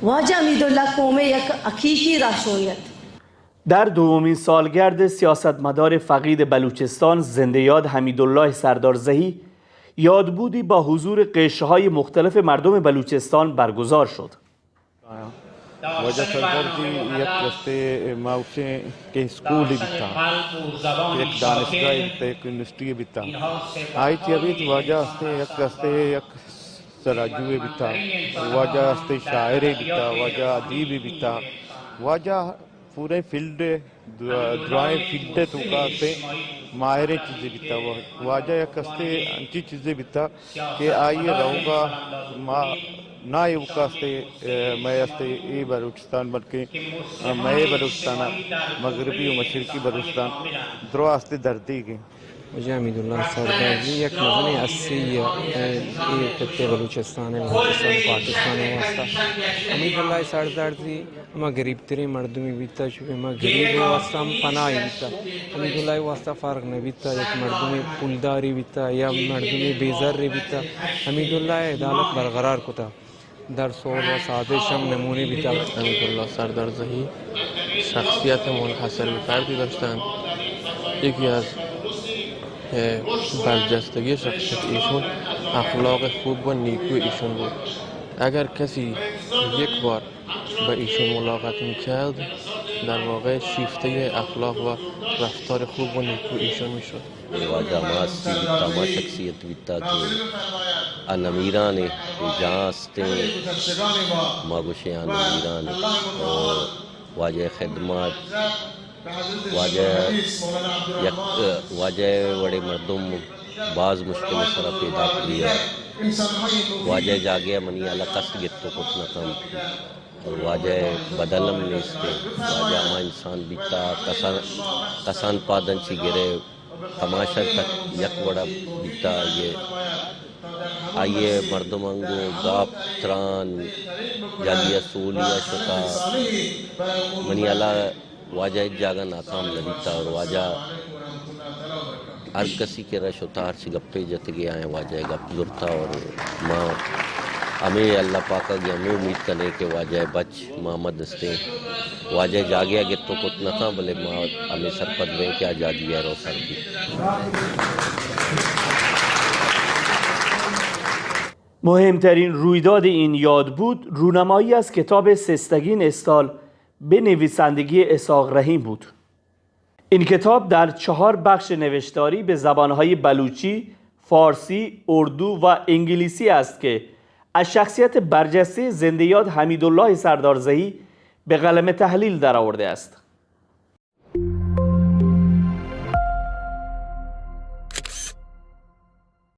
واجہ حمیداللہ قوم ءِ یک حقیقی راہشونے ات۔ در دومین سالگرد سیاستمدار فقید بلوچستان، زنده‌یاد حمیداللہ سردارزئی، یادبودی با حضور قشرهای مختلف مردم بلوچستان برگزار شد. واجہ سردار جی یک دستے، ما گوشیں کہ اسکولے بیتا، یک دانشگاہے بیتا، یک یونیورسٹی بیتا. آئی چی ابید واجہ ہستے یک دستے یک سراجوے بیتا، واجہ ہستے شاعرے بیتا، واجہ ادیبے بیتا، واجہ پورے فیلڈ، درائیں فیلڈ توکا ہستے ماہریں چیزے بیتا. واجہ یک ہستے انچی چیزے بیتا کہ آئی ءِ روگ ءَ ما نہ ایوک ءَ است، اے، مئے است اے بلوچستان، بلکیں مئے بلوچستان ءَ مغربی و مشرقی بلوچستان درو است دردیگ ایں. واجہ حمیداللہ سردار جی یک مزنیں ہستی ءَ اے خطہ بلوچستان ءِ، بلوچستان پاکستان ءِ واسطہ. حمیداللہ سردار جی ہما گریب تریں مردمے بیتا، چونکہ ہما گریب ءِ واسطہ ہم پناہے بیتا. حمیداللہ ءِ واسطہ فرق نہ بیتا، یک مردمے پولدارے بیتا یا مردمے بے زرے بیتا، حمیداللہ ءَ عدالت برقرار کتا. در سول و سازش ہم نمونے بیتا. حمیداللہ سردارزئی شخصیت منحصر به فردی داشتند. یکی از، اه، برجستگی شخصیت ایشون اخلاق خوب و نیکو ایشون بود. اگر کسی یک بار با ایشون ملاقات می‌کرد، در واقع شیفتهٔ اخلاق و رفتار خوب و نیکو ایشون می‌شد. واجہ ہما ہستی بیتا، ہما شخصیت بیتا کہ آ نمیران ءِ جہاں ہستیں، ما گوشیں آ نمیران ءِ. اور واجہ خدمات، واجہ یک، واجہ وڑے مردم باز مشکل سرا پیداک بیت. واجہ جاگہ منی حالا کس گپت و کت نہ کنت. اور واجہ بدل ہم نیست. واجہ ہما انسان بیتا، کسان، کسان پادن چی گرے، تماشا تک یک وڑا بیتا. یہ آئیے مردم انگو گاپ تران جاگیا سولیا شتا. منی حالا واجہ ہچ جاگہ ناکام نہ بیتا اور واجہ ہر کسی کرا شتا، ہرچی گپے جتگے آئیں واجہ گپ زرتا اور ما ہمیں اللہ پاکا گے ہمیں امید کنے کہ واجہ بچ ما مدستیں. واجہ جاگیا گپت و کت نہ کن، بلے ما ہمیں سرپد بیں کہ آ جاگیا رو سر بیت. مهمترین رویداد این یادبود رونمایی از کتاب سیستگین استال به نویسندگی اسحاق رحیم بود. این کتاب در چهار بخش نوشتاری به زبانهای بلوچی، فارسی، اردو و انگلیسی است که از شخصیت برجستهٔ زنده‌یاد حمیدالله سردارزئی به قلم تحلیل درآورده است.